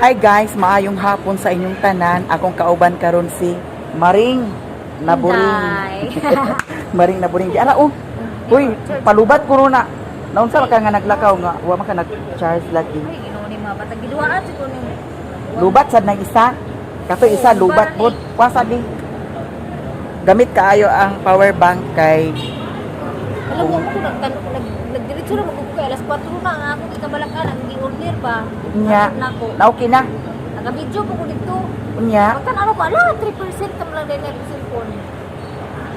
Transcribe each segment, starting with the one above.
Hi guys, maayong hapon sa inyong tanan. Akong kauban karon si Maring Naburing. Inday. Maring Naburing. Di ara oh. Uy, palubat ko na. Naunsa ba ka nga naglakaw nga wa man ka nag-charge lagi? Ay, Ginoo ni mga batag giduhaan si ko ning Lubat sad nang isa. Kato isa Oo, lubat parang pod. Kwasa di. Gamit kaayo ang power bank kay Alam mo ko nagtan nag nagdiretso ra magud ko alas 4 na ang akong gikabalakan ang gi-order pa. Unya. Nako. Na okay na. Naga-video po ko dito. Unya. Pagtan ano ko ala 3% kam lang din ang cellphone.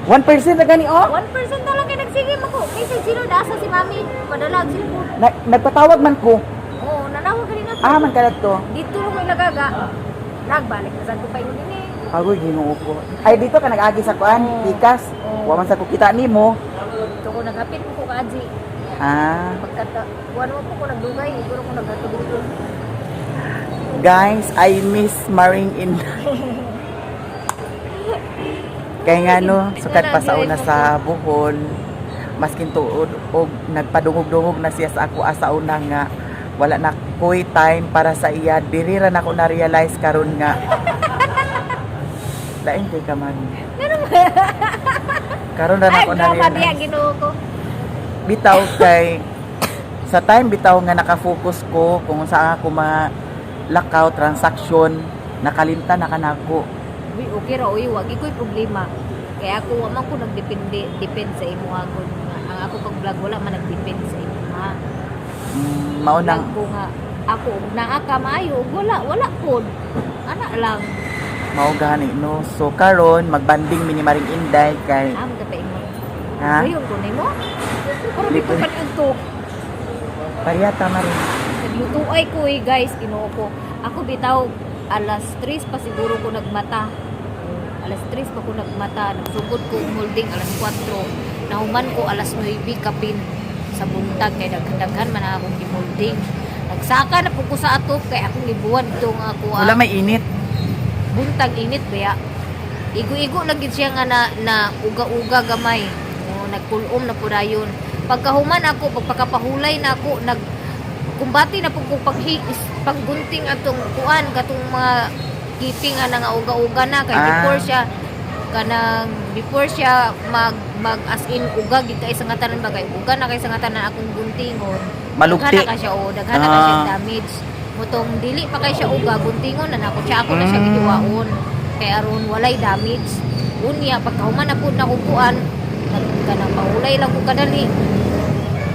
1% na gani oh. 1% na lang kay nagsige mo ko. Message sino nasa si mami padala ang cellphone. Na, nagpatawag man ko. Oh, nanawag kanina. Ah, man kalat to. Dito lang may nagaga. Nagbalik na sad ko pa yun ini. Agoy, Ginoo ko. Ay dito ka nag-agi sa kuan, Oo. tikas. Oo. Wa man sa ko kita nimo. Dito ko naghapit ko ka-adji. Ah. Pagkata, kuan mo po ko nagdugay, siguro ko naghatod dito. Guys, I miss Maring in. Kaya nga no, sukat pa sa una sa Bohol, maskin tuod og nagpadungog-dungog na siya sa ako asa una nga wala na ko'y time para sa iya. Diri ra nako na-realize karon nga lain kay ka man. Karon ra Ay, nako drama diya na-realize. Ginoo ko. Bitaw kay sa time bitaw nga nakafocus ko kung saan ako malakaw transaction, nakalimta na kanako. Uy, okay ra uy, wag ko'y problema. Kaya ako wa man ko nagdepende depend sa imo gud. Ang ako pag vlog wala man nagdepend sa imo ha. Mao nang Vlog ko nga ako og naa ka maayo ug wala wala pod. Ana lang. Mao gani no. So karon magbanding mi ni Maring Inday kay Am ka pa imo. Ha? Ayun ko nimo. Pero di ko paniud to. Pareha ta, Maring. Nagluto ay ko eh, guys, Ginoo ko. Ako bitaw alas 3 pa siguro ko nagmata. Alas 3 pa ko nagmata, nagsugod ko og molding alas 4. Nahuman ko alas 9 kapin sa buntag kay daghan-daghan man akong gimolding. Nagsaka na po ko sa atop kay akong gibuhat dito nga ako Wala may init. Buntag init baya. Igo-igo lang gid siya nga na, na uga-uga gamay. O, nagkulom na po dayon. Pagkahuman ako, pagpakapahulay na ako, nag kumbati na po ko paggunting atong kuan katong mga keeping nga nga uga-uga na kay before siya kanang before siya mag mag as in uga gid kay sa nga tanan ba kay uga na kay sa nga tanan akong guntingon. Malugti. Daghan na ka siya o daghan na ka siya damage. Mutong dili pa kay siya uga, guntingon na nako siya, ako na siya gihiwaon kay aron walay damage. Unya pagkahuman na pud nako kuan, nag kanang pahulay lang ko kadali.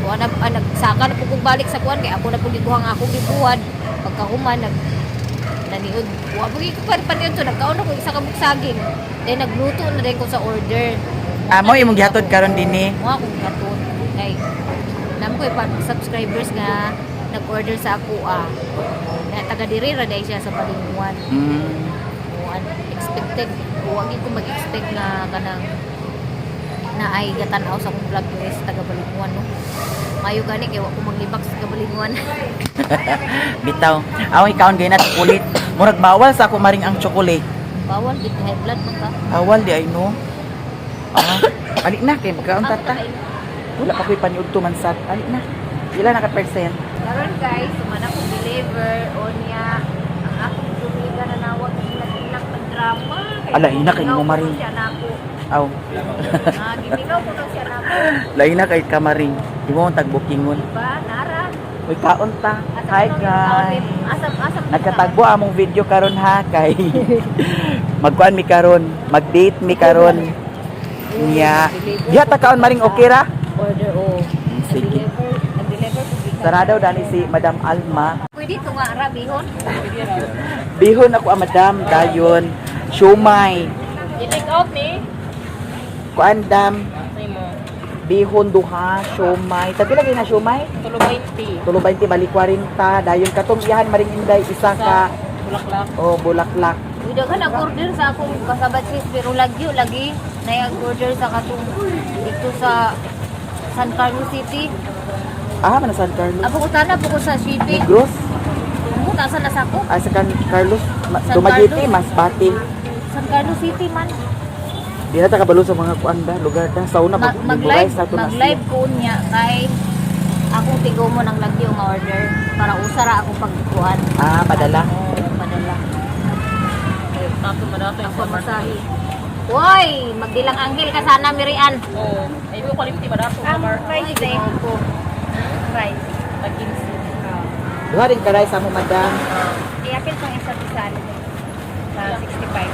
Kuan na nagsaka na pud kog balik sa kuan kay ako na pud gikuha nga akong gibuhat. Pagkahuman nag naniud wa pud ko pa paniud to, nagkaon ako isa ka buksaging. Then nagluto na din ko sa order. Ah, mo imong gihatod karon dinhi. Mo akong gihatod kay nam ko pa subscribers nga nag-order sa ako ah. Na taga diri ra dai siya sa Balinguan. O, unexpected. Wa gyud ko mag-expect nga kanang na ay gatan-aw sa akong vlog is taga Balinguan no. Mayo gani kay wa ko maglibak sa taga Balinguan. Bitaw. Aw ikaon gay na chocolate. Murag bawal sa ako, Maring, ang chocolate. Bawal gid, high blood man ka. Bawal di ay no. Ah, ali na kay magkaon ta ta. Wala pa ko'y paniud man sad. Ali na. Pila na ka percent? Karon guys, sumana ko deliver onya ang akong bumiga na nawag sila inak ng drama. Kay Ala, ina kay gimingaw mo, ko Maring. siya nako. Aw. Ah, gimingaw ko na siya nako. Lain na kay kamaring. Di mo ang tagbukingon. Diba? Nara. Uy, kaon ta. Asam Hi nung guys. Asam asam. Nagkatagbo among video karon ha kay magkuan mi karon, mag-date mi karon. Nya. Diha ta kaon, Maring, okay ra? Order o. Sige. Nag-deliver, nag-deliver ko gikan. Tara daw dani si Madam Alma. Pwede to nga ra bihon. Bihon ako ah, madam, dayon. Siomay. I-take out ni. Kuan dam, Say mo. Bihon duha, siomay. Tagpila kay na siomay? Tulo 20. Tulo 20 bali 40 dayon katong iyahan, Maring Inday, isa ka Bulaklak. Oh, bulaklak. Uy, daghan ang order sa akong kasabat sis pero lagyo lagi na order sa katong dito sa San Carlos City. Ah, man San Carlos. Abo ko sana po ko sa shipping. Negros. Mo nasa na sa ako. Ah, sa San Carlos, San Dumaguete, Carlos. Masbate. San Carlos City man. Di na ta kabalo sa mga kuan ba, lugar ta. Sa una, Mag, mag-memorize mag-live, na to na mag-live siya. ko niya kay akong tigo mo ng lagyo nga order para usara akong pagkuan. Ah, padala. Oo. Madato yung Ako summer. masahi. Hoy, magdilang anghel ka sana, Mirian. Oo. Ay, ko kalimti madato summer. Ay, ginoo ko. Rice. Tag-15. Duha rin ka rice amo, madam. Iapil pang isa sa sa 65.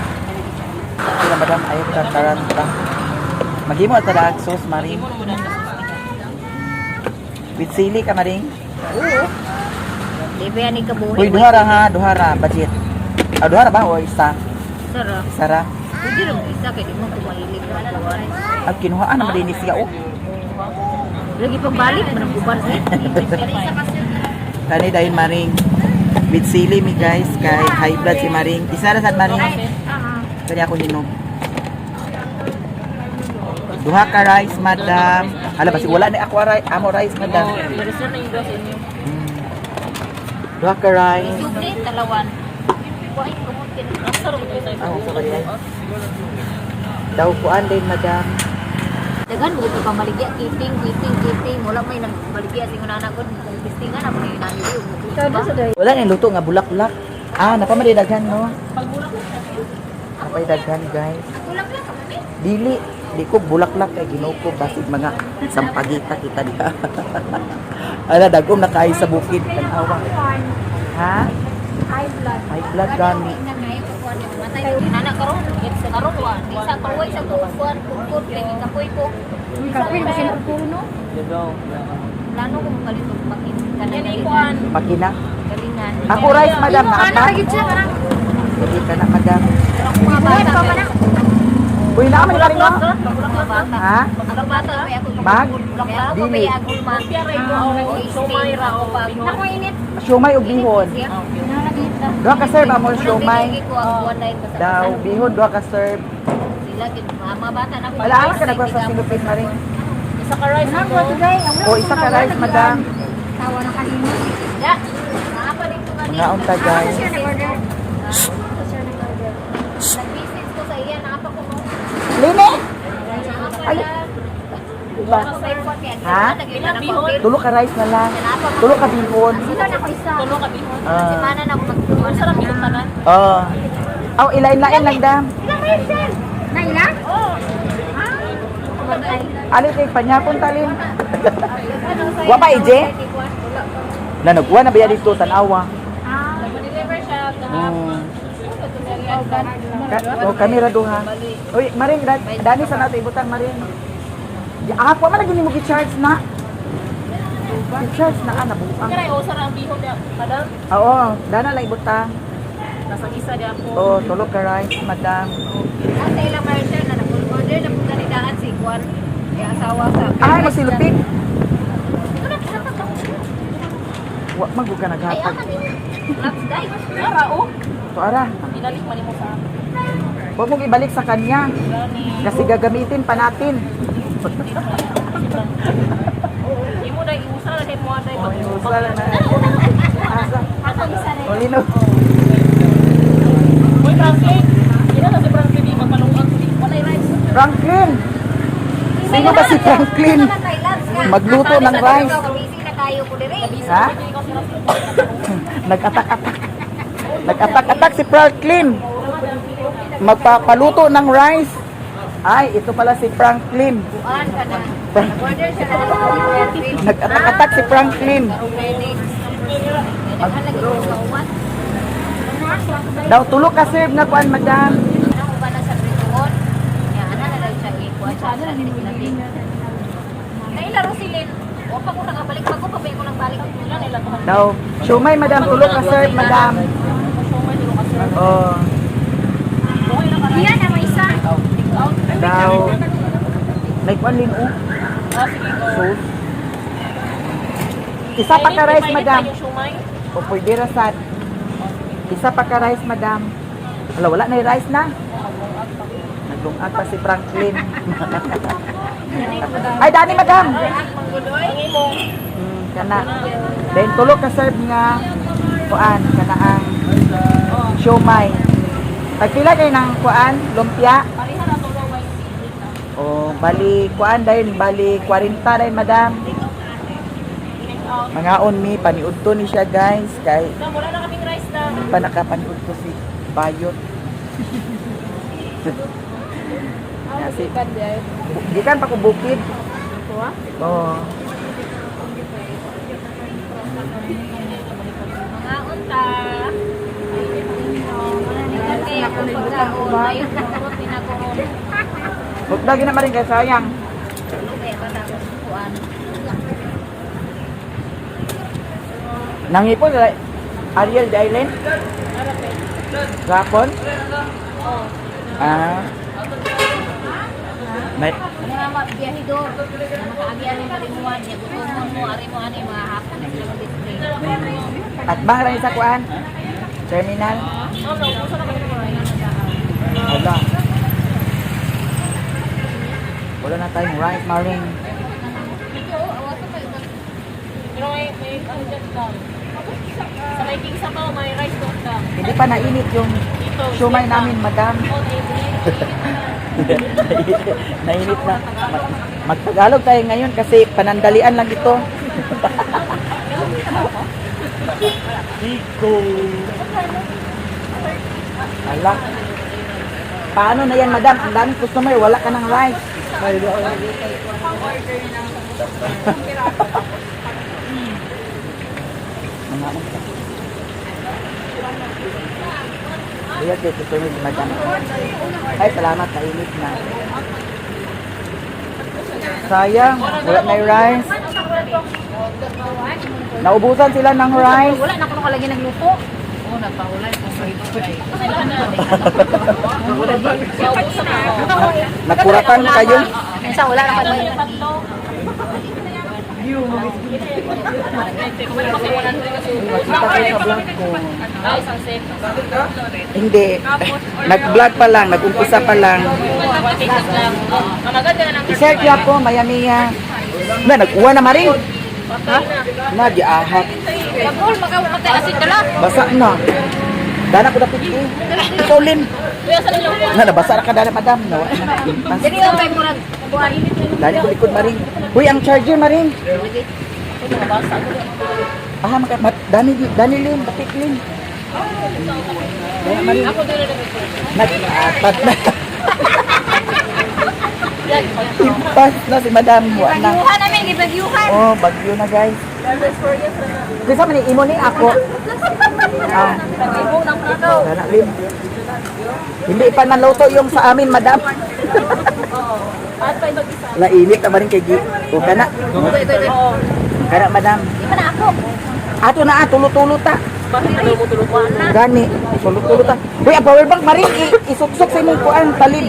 Sila, madam, ayaw ka taranta. Maghimo at talag sauce, Maring. Imo na mo daan sa With sili ka, Maring. Oo. Di ba yan ikabuhi? Uy, duha ra ha, duha ra, budget. Ah, duha ra ba o isa? Sarap. Isa ra. Pwede rin isa kay di mo kumahilig ng kuwan. At kinuhaan naman din siya, oh. Lagi pagbalik, manang uban eh. Tani dahil Maring. With sili mi guys, kay high blood si Maring. Isa ra sad, Maring. Kanya ako hinog. Duha ka rice, madam. Hala, basi wala na ako rice, amo rice, madam. Pero sir na yung dos inyo. Duha ka rice. Sugli, talawan. Kuwain, kumutin. Asa ro ko sa Ah, sa kanila. Daw kuan din, madam. Daghan mo ito pamaligya, kiting, kiting, kiting. Wala may nagbaligya sa ingon anak ko. Kung pistingan, ako na yun namin yun. Wala na luto nga bulaklak. Ah, napamali daghan no. Napay daghan, guys. Kulang lang kami. Dili, di ko bulaklak kay Ginoo ko basig mga sampagita kita diha. Ala dagom na kaayo sa bukid tan-awa. Ha? High blood. High blood gani. Nana karon, karon wa. Di sa karoy sa kuwan, kukut kay kapoy ko. Kapoy na sila puno. Plano ko magalit og makin Yan kanang ikuan. Pakina. Galingan. Ako rice, madam, Ano naapa. ka gid siya kanang? Hindi ka na, madam. Mga bata pa man Uy, naa man ka rin no? Mga bata. Ha? Mga bata may ako. Bag? May ako Dili. may agulma. Sumay ra o Pag Nako init. Siomay og bihon. Duha ka serve amo siomay. Daw bihon duha ka serve. Sila gid mga bata na. Wala ka ka nagwa sa sinupit maring. Isa ka rice Nang ito. ko today. O isa ka rice, madam. Tawa na kanino. Ya. Naapa dito gani. Mga unta, guys. Siya nag-order. Siya nag-order. Nag-message ko sa iya naapa ko no. Lini. Naapa Ay. na. Diba? Ha? Ha? Tulo ka rice na lang. Tulo ka bihon. Sila na ko isa. Tulo ka bihon. Ah. Semana na ako magtuwa. Sarap yung tanan. Oh. Aw, ilain-lain lang dam. Ilang rice? Na ilang? Oo. Ah. Ali kay panyapon talin. Wa pa ije? Na nagwa na ba dito tan-awa. Ah. Deliver siya. Ka oh, kamera duha. Uy, Maring, dani sa nato ibutang Maring. Di ako man lagi nimo gi-charge na. Gi-charge na ana buang. Kaya usa ra ang bihon niya, madam. Oo, dana lang ibutang. Nasa isa di ako. Oh, tulog ka rice, madam. Asa ilang Marcel na nag-order na po kanidaan si Juan. Yung asawa sa... Ay, magsilupin. Wa man gud ka Ay, naghatag. ako din. Laps day. Ara o. To ara. Binalik man nimo sa akin. Huwag mong ibalik sa kanya Gani. kasi gagamitin pa natin. Imo na iusa na mo aday. Oh, iusa na na. Asa? Ako isa rin. Olino. Uy, Franklin. Ina na si Franklin di magpalungag. Walay rice. Franklin! Sino ba si Franklin? Magluto ng rice. Busy na kayo ko dire. Ha? Nag-attack-attack. Nag-attack-attack si Franklin. Magpapaluto ng rice. Ay, ito pala si Franklin. Buwan ka na. Nag-order siya na ng Nag-attack-attack si Franklin. Aromedics. Daghan lagi ko kauwan. Daw tulog ka serve nga kuan, madam. Ano ba na sa Britoon? Ya, ana na lang siya ikuan siya sa labi. Nailaro si Lynn. O pa ko nakabalik pa ko pa ko nagbalik. Wala nila to. Daw, siomay madam, tulog ka serve, madam. Siomay nilo ka sir. Oh, Okay na ka rice. Iyan na may isa. Take out. daw. Like kuan lin oh. Ah, sige go. Sauce. Isa pa ka rice, madam. Yung siomay. O pwede ra sad. Isa pa ka rice, madam. Wala, wala na yung rice na. Naglungag pa si Franklin. Ay, dani, madam. Ang imo. Kana. Then tulog ka serve nga kuan kana ang siomay. Tagpila kay ng kuan lumpia? Pareha na tulo may na. O bali kuan dayon bali 40 dayon, madam. Take out. Mangaon mi paniudto ni siya guys kay Na wala na kaming rice na. pa nakapaniudto si Bayot. Kasi, gikan pa ko bukid. Oo. Mga unta. Kaya akong pagkaon. Ayun, pagkaon, pinakoon. Hugdagi na maring kay sayang. Kaya patapos kuan. Nangipon sa Ariel Island? Gapon? Ah. May Mga biyahe do. Makaagi ani palimuan niya gutomon mo ari mo ani mga hapon na sila mag-display. At bang rin sa kuan? Terminal? Wala. Wala na tayong rice, Maring. Pero may ano dyan lang. Sa may king sabaw, may rice doon lang. Hindi pa nainit yung Dito. siomay namin, madam. Oh, nainit. Nainit na. Magtagalog tayo ngayon kasi panandalian lang ito. Iko. Ala. Paano na yan, madam? Ang daming customer, wala ka ng rice. Mga Iya, kay customer si madam. Ay, salamat, nainit na. Sayang, wala na yung rice. Naubusan sila ng rice. Wala na kuno kalagi nagluto. Oo, nagpahulay. Naubusan ako. Nagkuratan kayo. Minsan wala na Ano kalagi. yung tatlo? Wala kasi 100 kasi. Makita kayo sa vlog ko. Ah, isang set. Hindi. Nag-vlog pa lang, nag-umpisa pa lang. One case lang. Oo. Mamaganda na ng I-search niya po, Mayamiya. Na, nag-uwa na maring. Na, giahak. Pagol magawa asin dala. Basa na. Dana ko dapit eh. Ikaw, Lin. Kuya, sa nilong Na, nabasa na ka dana, madam. Nawa na. Impas. Dili ang kay murag kuan. Dali ko likod, maring. Uy, ang charger, maring. Ah, maka, mat, dani, dani, Lin. Dapit, Lin. Dana, maring. Ako din na Nag-apat na. Impas na si madam. Wa na. Bagyuhan namin, gibagyuhan. Oh, bagyo na, guys. Kasi man imo ni ako. Ah. Sana, Lim. Hindi pa naluto yung sa amin, madam. At pa mag-isa. Nainit na ba rin kay Gi? O kana. Ito, ito, ito. Kana, madam. Di pa na ako. Ato na, ah, tulo-tulo ta. Bakit ano mo tuluan? Gani, tulo-tulo ta. Uy, ang power bank, maring, isuksok sa imong kuan, talib.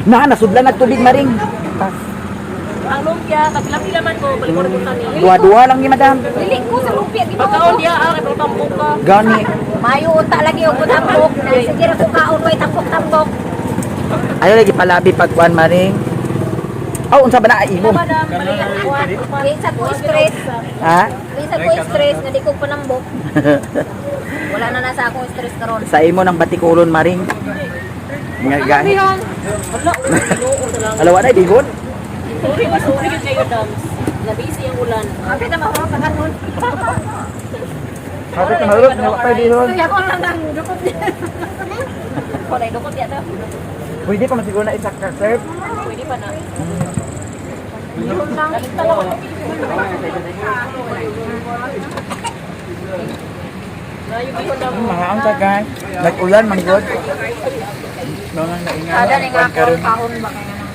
Na, nasudlan na tubig, maring. Pas. Ang lumpia, kapila-pila man ko, balik ko rin ni. Duha-duha lang ni madam. Dili ko sa lumpia Ginoo. Pagkaon diya, ah, kay pagtampok ka. Gani. Mayo unta lagi og tampok. Sige ra ko kaon way tampok-tampok. Ayaw lagi palabi pag kuan, maring. Oh, unsa ba na imo? Madam, balik ko. Kinsa ko stress. Ha? Kinsa ko stress nga di ko panambok. Wala na nasa akong stress karon. Sa imo ng batikulon, maring. Nga gani. Wala, Alawa na bihon. Sorry, sorry yun kayo, Dams. Nabisi ang ulan. Kapit na mahurot sa kanon. Kapit na mahurot, nga pa bihon. Kaya ko lang ang dukot niya. Wala, dukot yata. Pwede pa man siguro na isa ka serve. Pwede pa na. Bihon lang. Mahaon sa guys. Nag-ulan man gud. No nang naingan. Kada ni nga Kuan karon. kaon ba kaya nang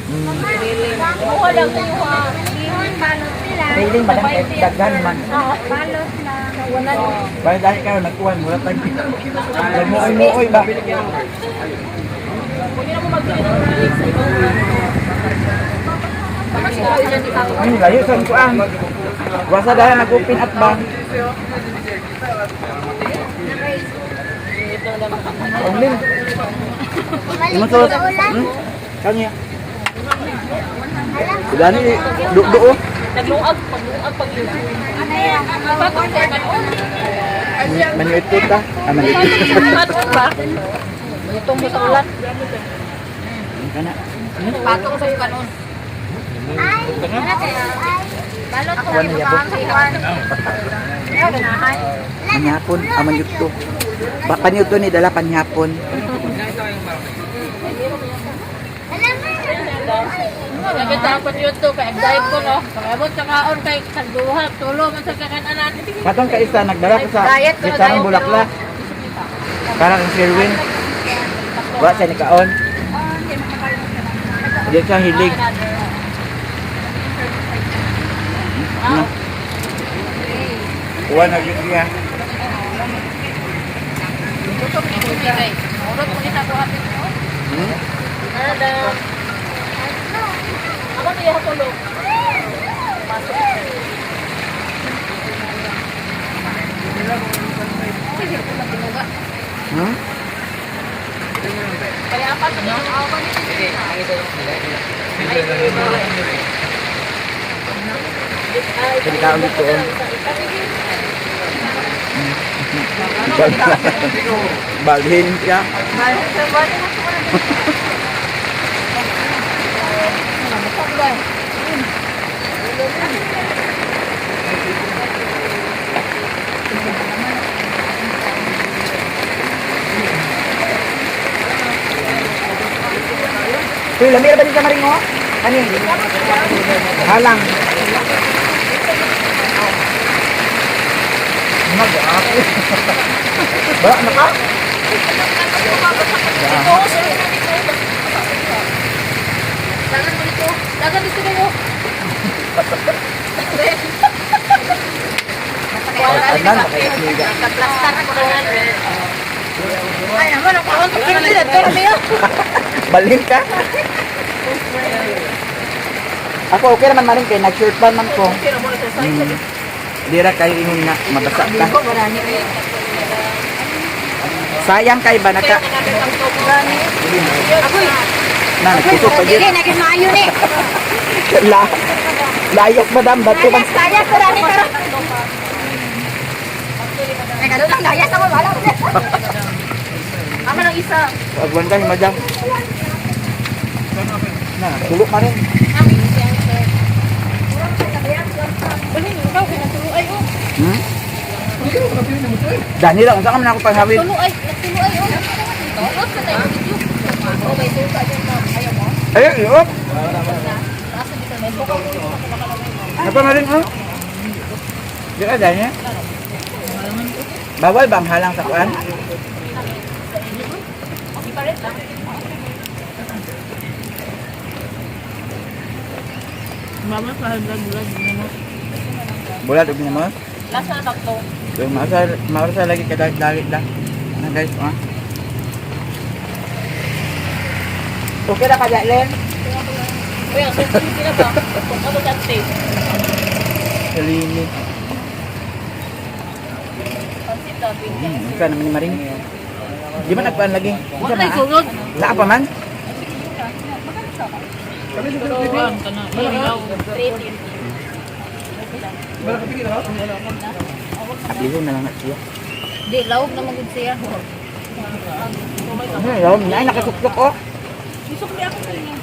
Kumuha lang, kumuha. Bihon, balot sila. Feeling madam kay daghan man. Balot lang. Wala. Bale dahil karon nag-uwan mura tag. Nagmuoy-muoy ba? Pwede na mo magbili ng balik sa ibang ulan. Layo sa kuan. Wasa dahil nag-open at ba. Ang lim. Imo sulod. Kanya. Dani du-du. Nagluag, pagluag, pagluag. Patong ko, kanon. Manuit ko ta. Ah, manuit. Patong ba? Itong mo sa ulan. Kana. Patong sa kanon. Balot ko. Kuan na yabot. Ganahan. Manyapon, aman yun to. Ba panyo to ni dala panyapon. Lagi tapos yun to, kay diet ko no. Pag-abot sa kaon kay tagduha, tulo man sa kakanan. Katong kaisa nagdala ko sa Diet ko na gitsarang diet, bulaklak. Para kang Sherwin. Wa siya ni kaon. Hindi siya hilig. Na. Kuha na gyud niya. Urot mo ni sa ako hapit mo. Hmm? Nada. Ako to yaha tulog. Hmm? Kaya apat na ako. Pwede ka ulit doon. Balhin siya. Uy, lamira ba din ka maringo? Ano yun? Halang. Mag-ako. Ba, ano ka? Dagan mo dito. Dagan dito mo. Anan, makikita. Kaplastar ko na. Ay, naman ang kaon ko sila to. Balhin ka? Ako okay naman maring kay nag-shirt pa man ko. Dira kayo ingon nga mabasa ka. Sayang kay ba naka na nagkusog pa Dili gyud. na maayo ni. La layas madam bato man. Layas, layas ko dani karon. Ay kadto lang layas ako wala. Ama ng isa. Agwanta ni madam. Na, tulo pa rin. Balhin ikaw kay natulo ay oh. Hmm? Dani lang unsa ka man ako paghawid. Tulo ay, nagtulo ay oh. Tulo sa tayo video. Oh, may suka dyan ma'am. Ayaw mo? Ay, oh. Taas na dito. May suka mo. Napa na rin oh. Di ka dani. Bawal ba ang halang sa kuan? Mama sa bulan bulan. Bulat og mo. Last na tatlo. So, maasa, maasa lagi kadali la. Ano guys, ah. Okay na ka, Len? Uy, ang sukli sila ba? Kung ano dati. Kalini. Pansit daw. Ikaw naman ni Maring. Di ba nagpaan lagi? Unsa Wala man, ah? sulod. Wala pa man? Ablihon na lang na siya. Di, lawog na magud siya. Ano, yun? Ay, nakasuklok oh. May sukli ako sa inyo.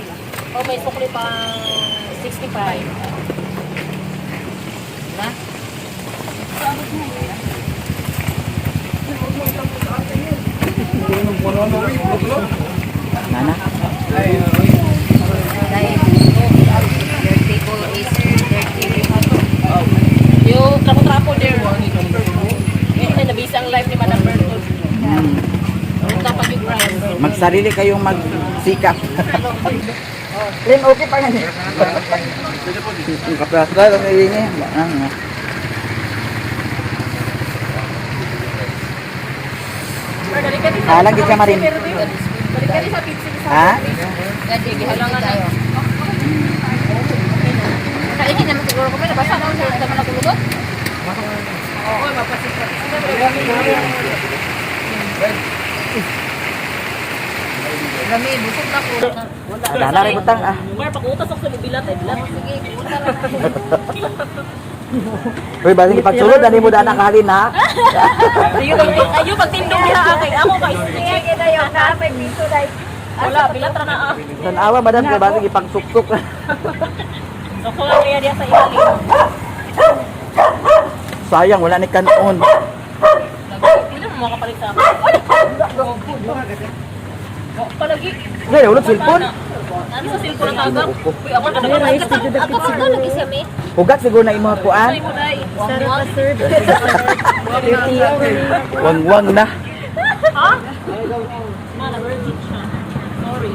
Oh, may sukli pang 65. Diba? Nana. Dahil your table is dirty. Yung trapo-trapo there. Yun ay nabisa ang life ni Madam Bertol. Dapat yung grind. Magsarili kayong magsikap. Len, okay pa yan eh. Kaprasta, ang ini. Ano? Halang gid ka, Marin. Balik ka sa pizza. Ha? Sige, halangan tayo. Kainin naman siguro ko nabasa na sa naman ako lugot. Oo, mapasit-pasit. Rami, busog na ko. Wala. Dana rin butang ah. Mar, pag-utas ako sa bilat ay bilat. Sige, pumunta lang. Uy, basin ipagsulod ani mo dana kahalin ha. Ayo, pagtindog niya akin. Ako pa Sige gidayon na may piso dai. Wala, bilat ra na ah. Tanawa madam kay basin ipagsuksok. So, kung lang niya diya sa ilalim. Sayang wala ni kanon. Hindi mo makapalit sa akin. Oh, palagi. Wala, wala cellphone. Ano sa cellphone ang tagak? Ginoo ko. Uy, ako na naman. Ako ka lagi siya me. Hugat siguro na imo kuan. Ay mo dai. Sarap pa, sir. Wangwang na. Ha? Mana virgin siya. Sorry.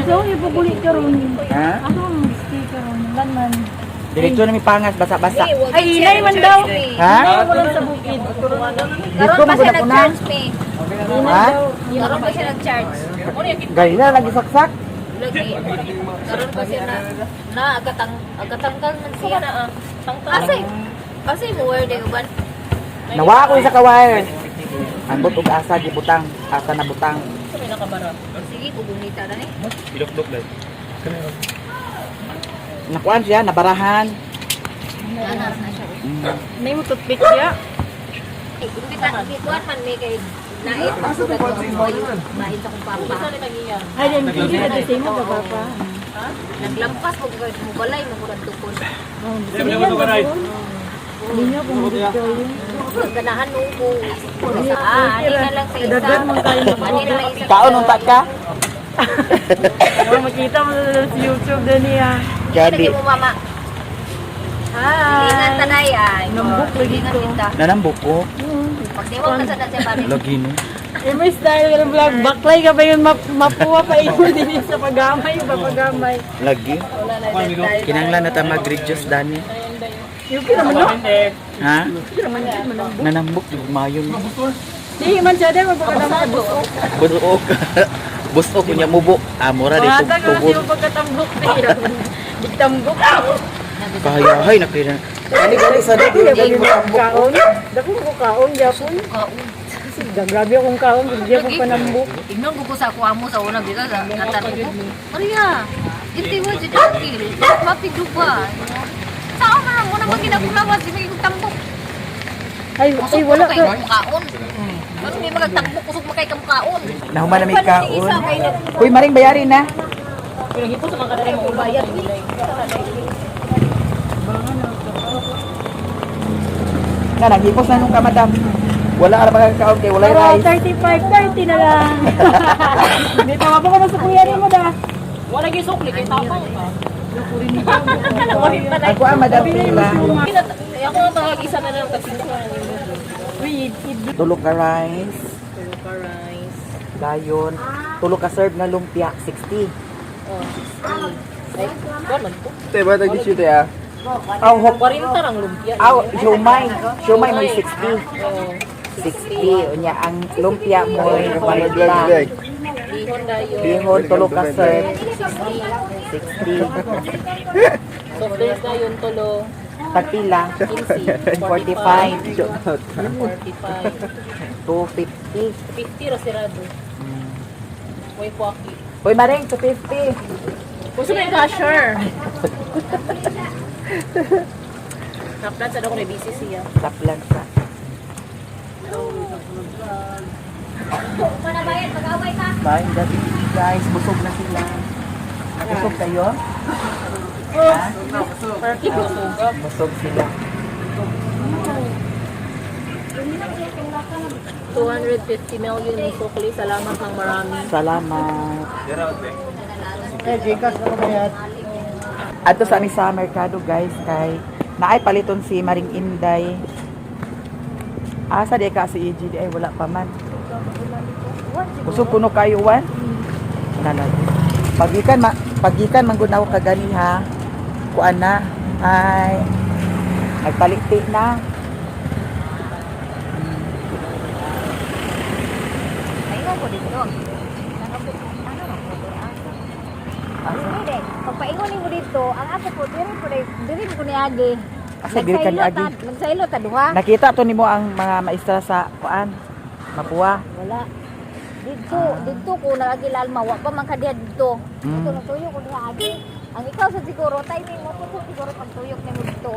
So, ibubuli ka ron. Ha? Ako, stay ka ron. Lan man. Diretso na mi pangas basa-basa. Ay, inay man daw. Ha? Walang sa bukid. Dito Karon pa man siya gud ako na. nag-charge me. Ha? Karon pa siya nag-charge. Gayla lagi saksak. Lagi. Karon pa siya na na agatang agatanggal man siya. Na ah. Tangtang. Asay. Asay mo wire day uban. Nawa ko sa kawire. Ambot og asa gibutang, asa na butang. Sa may nakabara. Sige, bubungita na eh. Nakuan siya, nabarahan. Ana na siya. May mo toothpick siya. Kita kikuan man may kay nait pagsugat ko ang boy. Nait akong papa. Sa ni tangiya. Ay, then, hindi na sa imo, baba pa. Naglampas mo kay mo balay mo murag tukod. Hindi niya kung hindi kayo. Ganahan nung ko. Ah, ani na lang sa isa. Daghan man kayo. Ani na lang isa. Kaon unta ka? Oh, makita mo sa YouTube din niya. Gabi. Lagi mo mama. Hi! Ingat tanay ay. Nambok lagi Ingat ko. kita. Nanambok ko. Pagdiwang ka sa nasa balik. Lagi no. Imo style ng vlog. Baklay ka ba yun? Mapuwa pa imo din sa pagamay. Papagamay. Lagi. Kinanglan na ta mag-reduce dani. Yung kira man no? Ha? Nanambok di mayon. Di man siya din. Mapagkatambok. Busok. Busok unya mubo. Ah, mura di Mata ka kasi tubod. yung pagkatambok. Digtambok. Kahayahay na kaya. Gani gani sa di gani Kaon. Dako ko kaon. Japon. Grabe akong kaon. Hindi ako panambok. Tignan ko sa ako amo sa una bigas natan ko. Maria, hindi mo jud akil. Mapi duba. Sao man ang una man ginagulawas di may tambok. Ay, Kusog ay wala kay ka. kaon. Ano may mga tambok kusog makay kaon. Nahuman na may kaon. Uy, maring bayari na. Pinaghipos sa mga kanila mo bayad. Na naghipos na nung ka, madam. Wala ra pa kaon kay walay Pero rice. 35, 30 na lang. Hindi tama pa ko mas kuya ni mo da. Wala gyud sukli kay tapang ka. Ako ah, madam pila. Eh, ako ang tawag isa na lang kasi Uy, id Tulo ka rice. Tulo ka rice. Dayon. Tulo ka serve na lumpia 60. Oh, 60. Ay, kuwan man to. Te, ba tag te ah? Aw, hop. 40 rang lumpia. Aw, siomay. Siomay mo 60. Oh. 60. Unya ang lumpia mo Vlog vlog. Bihon na yun. Bihon tulo ka serve 60. Soft drinks na yun, tulo. Tagpila 15. 45. 45. 250. 50 ra sirado. Way puwaki. Uy, Maring, 250. Gusto mo yung cashier? Naplan sa ako may busy siya. Taplan ka. Panabayad pag-away ka. Bye, gabi guys. Busog na sila. Busog kayo? Ha? Busog sila. 250 million yung sukli. Salamat ng marami. Salamat. Ato sa ami sa merkado guys kay naay paliton si Maring Inday. Asa di ka si EG di ay wala pa man. Busog kuno kayo wan. Wala lagi. Pagikan ma pagikan man gud ako kagani ha. Kuan na. Ay. Nagpalikti na. Ayaw ko dito. Ano Pagpaingon nimo dito, ang ako po diri po diri ko niagi. Asa diri ka niagi? Nagsailo ta duha. Nakita to nimo ang mga maestra sa kuan. Mapua. Wala. Dito, dito ko naagi lalma wa pa man ka diha dito. Ito nagtuyo ko diha agi. Ang ikaw sa siguro timing mo po siguro pagtuyok nimo dito.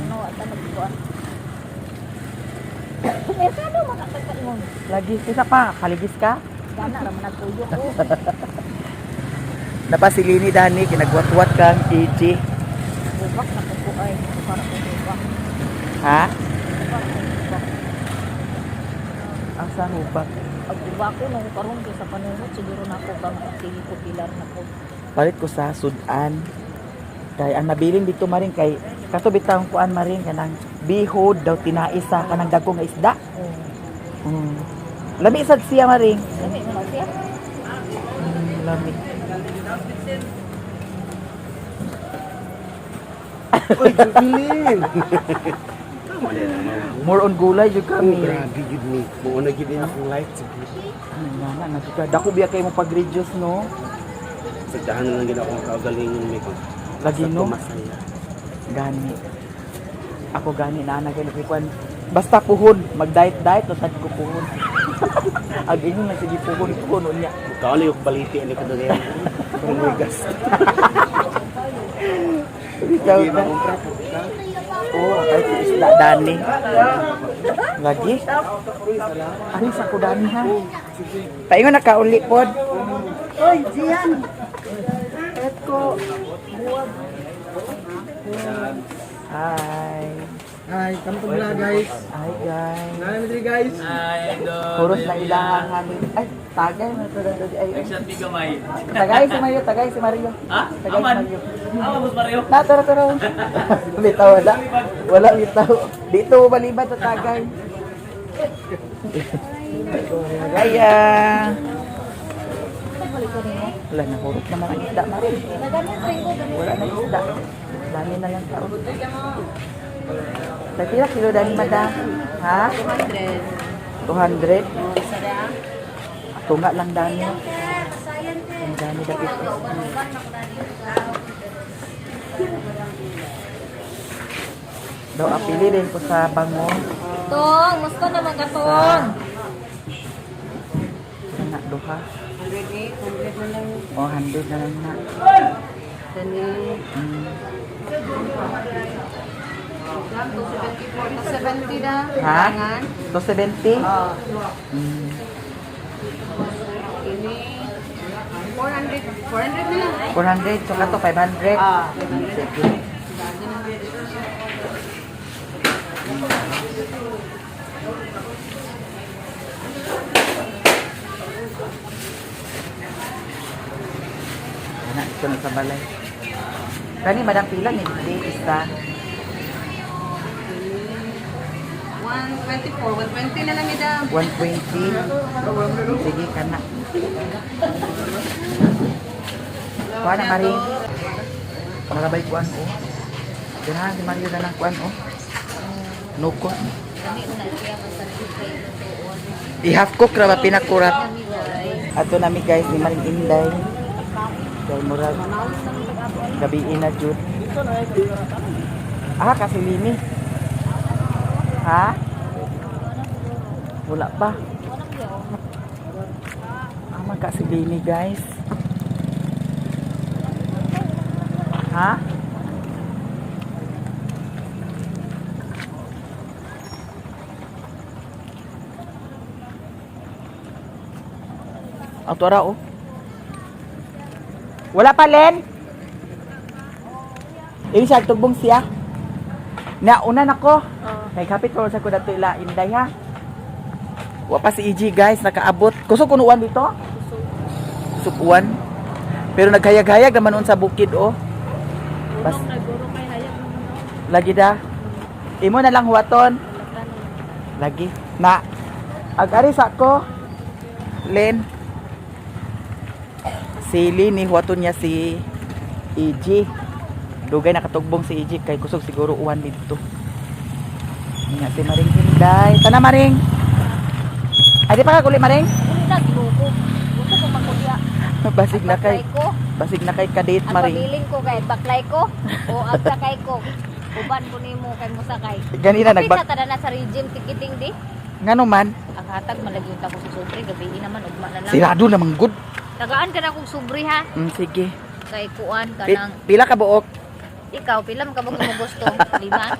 No, ata nagkuan. Merkado makakagpaingon. Lagi isa pa, kaligis ka. Gana ra man nagtuyo ko. Napasilini dani kinagwat-wat kang EG. Bubak na ko ay para ko bubak. Ha? sa hubak. Pag uba ko nung karon kay sa panunot siguro na ako ba makasili ko pilar na ko. Palit ko sa sudan. Kay ang nabilin dito maring kay kato bitawng kuan maring kanang bihod daw tinais sa kanang dagko nga isda. Oh. Lami sad siya maring. Lami man siya. Lami. Uy, Jubilin! More on gulay jud Oh, kami. grabe yun ni. Buo na yun akong life. Ano nga na, natuka. Dako biya kay mo pag-reduce no. Sagdahan na lang yun akong kaugalingon may ko. Lagi Basta no. masaya. Gani. Ako gani na na kay kuan. Basta puhon, mag-diet diet utad ko puhon. Ag ingon na sige puhon puhon unya. Kaon yung baliti ani ko doon yan. Pangwigas. Ikaw na. Oo, kay ko isda dani. Lagi. Ani sa ko dani ha. Paingon na ka uli pod. Oy, Gian. Etko. Hi. Hi, kamu na guys. Hi guys. Nanay diri guys. Puros na ilang hanin. Ay, tagay man to dito. Ay, ay. Tagay si Mario, tagay si Mario. Ha? Tagay si Aman. Mario. Aman, Boss Mario. Na, tara, tara. Bitaw, wala. Wala, bitaw. Dito, balibad sa tagay. Kaya. Wala na, hurot naman ang isda, Marin. Wala na isda. Dami na lang tao. Pila kilo dani, madam? Ha? 200. 200? Tunga lang dani. Ang dami dapit. Daw apili din ko sa bango. Tong, musto naman ka tong. Na duha. 100 Oh, 100 na lang na. 270 na. Ha? 270? Mm. 400, 400 na lang. 400, so kato 500. Ah. Sige. Ana, ito na sa balay. Kani, madam pila ni di isa. 124, 120 na lang madam. 120. Sige, kana. Kuha na, Mari. Marabay kuan, oh. Ganahan si Mario na ng kuan, oh. Nuko. I-half cook ra ba pinakurat? Ato nami guys ni Maring Inday. Kay murag gabi na jud. Ah, kasi limi. Ha? Wala pa. Ah, magkasilimi guys. Ha? Ang tuara oh. Wala pa, Len. Ini siya, tugbong siya. Nauna na ko. Kay kapit ko sa kudato ila Inday ha. Wa pa si EG guys, nakaabot. Kusog kuno uwan dito? Kusog uwan. Pero naghayag-hayag naman noon sa bukid oh. Bas, lagi da. Imo na lang huwaton. Lagi. Na. Ag-ari sa ko. Len. Sili ni huwaton niya si EG. Dugay nakatugbong si EG kay kusog siguro uwan dito. Nga si Maring Hinday. Tana Maring. Ay di pa ka kuli Maring. Uli na ginoo ko. Gusto ko magkulya. Basig na kay Baklay ko. basig na kay kadate Ang Maring. pabiling ko kay baklay ko o ang sakay ko. Uban ko nimo kay musakay. Ganina Nagbak nagbak sa na sa regime ticketing di. ngano man Ang hatag malagi unta ko sa sobre gabi naman ugma na lang. sirado namang good. Tagaan ka na kong sobre ha. Sige. Kay kuan ka nang Pila ka buok? ikaw pila man ka ba mo gusto? Lima.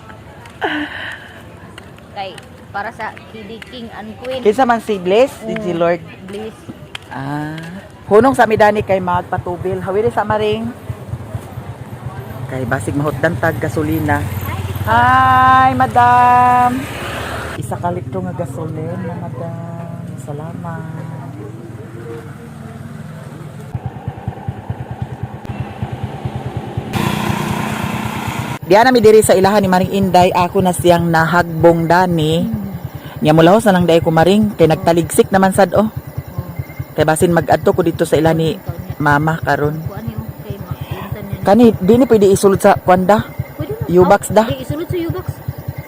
Kay para sa Kiddy King and Queen. Kinsa man si Bliss, si G Lord. Bliss. Ah. Hunong sa midani kay magpatubil. Hawiri sa maring. Kay basig mahutdan tag gasolina. Hi, madam. Isa ka litro nga gasolina, madam. Salamat. Diyan na mi diri sa ilahan ni Maring Inday, ako na siyang nahagbong dani. Nya mulahos na lang dai ko, Maring, kay nagtaligsik naman sad oh. Kay basin mag-adto ko dito sa ilahan ni Mama karon. Kuan ni oh, kay ma-untan niya. Kani di ni pwede isulod sa kwanda. Pwede na. U-box da. Di isulod sa U-box.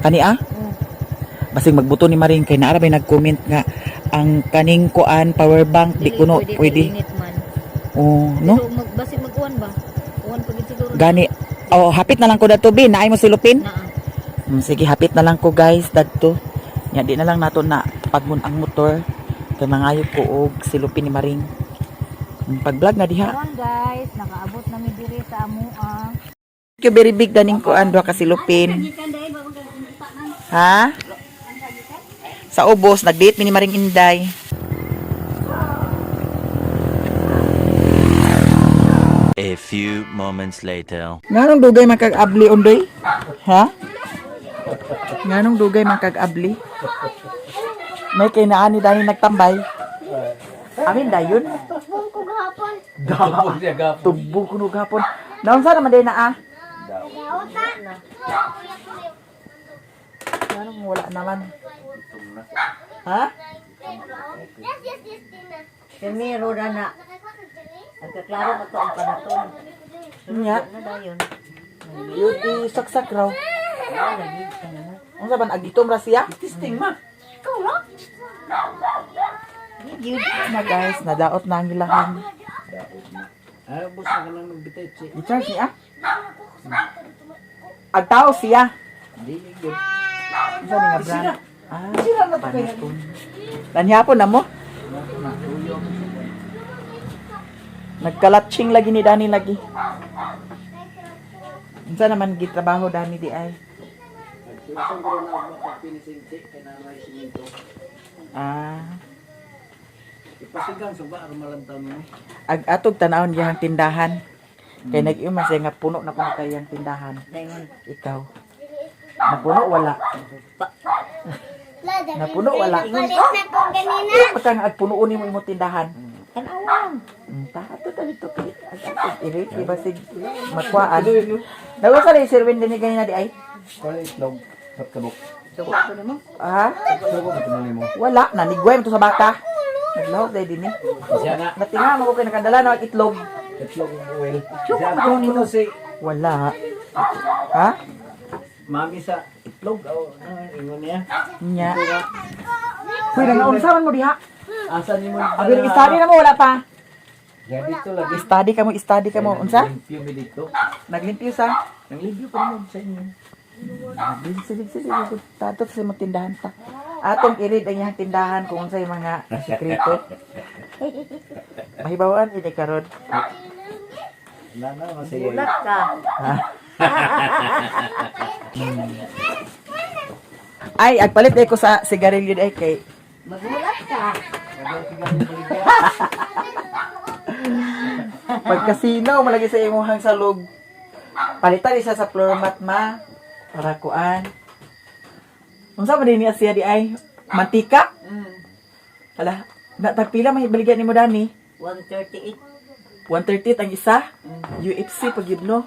Kani ah? Oh. Basing magbuto ni Maring kay naara may nag-comment nga ang kaning kuan power bank di Dili kuno pwede. pwede. Init man. Oh, no? Pero mag basi mag-uwan ba? Uwan pa gid siguro. Gani. Oh, hapit na lang ko dadto bi, naay mo silupin. Naa. Sige, hapit na lang ko guys dadto. Nya di na lang nato na pagmun ang motor kay mangayo ko og silupin ni Maring. Pag-vlog na diha. Karon guys, nakaabot na mi diri sa amoa. Thank you very big daning kuan duha ka silupin. Ha? Sa ubos nag-date mi ni Maring Inday. A few moments later. Nganong dugay man kag abli undoy? Ha? Nganong dugay man kag abli? May kay naani dani nagtambay. Amin dayon. Tubong ko gahapon. Tubong kuno gapon. Naunsa naman day naa? Nganong wala naman? Ha? Yes, yes, yes, Tina. Primero na na. Nagkaklaro ko to ang panaton. Nya, Na dayon. yun isaksak raw. Unsa man agitom ra siya? Testing ma. Na guys, nadaot na ang ilahan. Ay, boss, na ka lang magbitay. I-charge niya? Ang tao siya. Hindi, yun. Unsa ni nga brand? Ah, panaton. Lanhapon na mo? Nagkalatsing lagi ni Dani lagi. Unsa naman gitrabaho Dani di ay? Nagsultan ko na ako pag-finishing check kay nanay siminto. Ah, Ipasigang sa ba, arumalantaw mo. ag atog tanawon diyang tindahan. Kay nag-iuma siya nga puno na kuno kay iyang tindahan. Dayon. Ikaw. Napuno wala. Napuno wala. Palit na ko ganina. Pagka nga agpunoon nimo imong tindahan. Tanawan. Ta ato ta dito kay ag atog iri di ba sig makuaan. Nagusa ni Sir Win dinhi ganina di ay. Kuha itlog. Sat kabok. Suko ko nimo. Ha? Suko ka tinuli mo. Wala na nigway mo to sa baka. Naglahok dahil dinhi. Siya na. Natinga mo ko kay nakadala na og itlog. Itlog ng oil. Siya na. Kuno si Wala. Ha? mami sa itlog. Oh, ano, ingon niya. Nya. Kuy nang unsa man mo diha? Asa ni mo? Abi study na mo wala pa. Ya dito lagi. Study ka mo, study ka mo. Unsa? Limpyo mi dito. Naglimpyo sa? Nanglimpyo pa mo sa inyo. Sige, sige, sige. Tato sa imong tindahan ta. Atong irid ang iyang tindahan kung unsay mga sekreto. Mahibawaan ini karon. Wala na, masaya. Bulat ka. Ay, agpalit ay ko sa sigarilyo ay kay Magulat ka. pagkasinaw malagi sa imuhang salog. Palitan isa sa floor mat ma para kuan. Unsa man din niya siya di ay mantika? Hala, na tagpila may baligyan nimo dani. 138. 138 ang isa. UFC pag yun, no.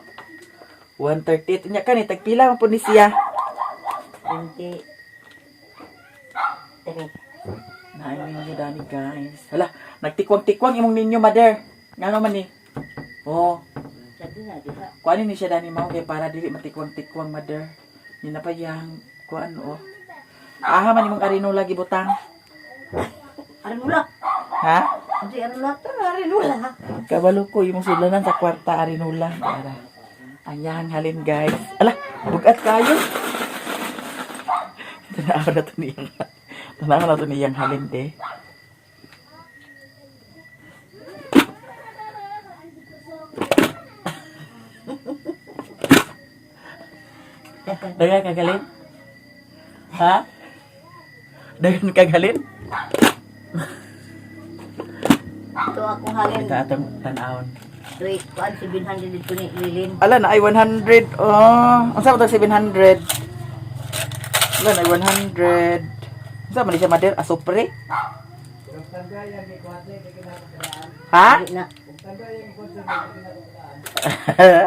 138 nya kani tagpila man pud ni siya. 23. Naay ninyo dani guys. Hala, nagtikwang-tikwang imong ninyo mother. Ngano man ni? Oh, Sabi na, di ba? kuan ni siya dani mao kay para dili matikwang-tikwang mother. Ni na pa yang kuan oh. Aha man imong arinola gibutang. Arinula. Ha? Hindi, arinula. Tara, arinula. Kabalo ko imong sudlanan sa kwarta arinola. Para. Anyang halin guys. Ala, bugat kayo. Tanaw na to niyang. Tanaw na to niyang halin de. Dagan kagalin? Ha? Dagan kagalin? Ito akong halin. Ito atong tanawon. Wait, kuan 700 dito ni Lilin. Ala na ay 100. Oh, unsa ba tag 700? Ala na ay 100. Unsa man ni siya mader asopre? Ha? Dili na.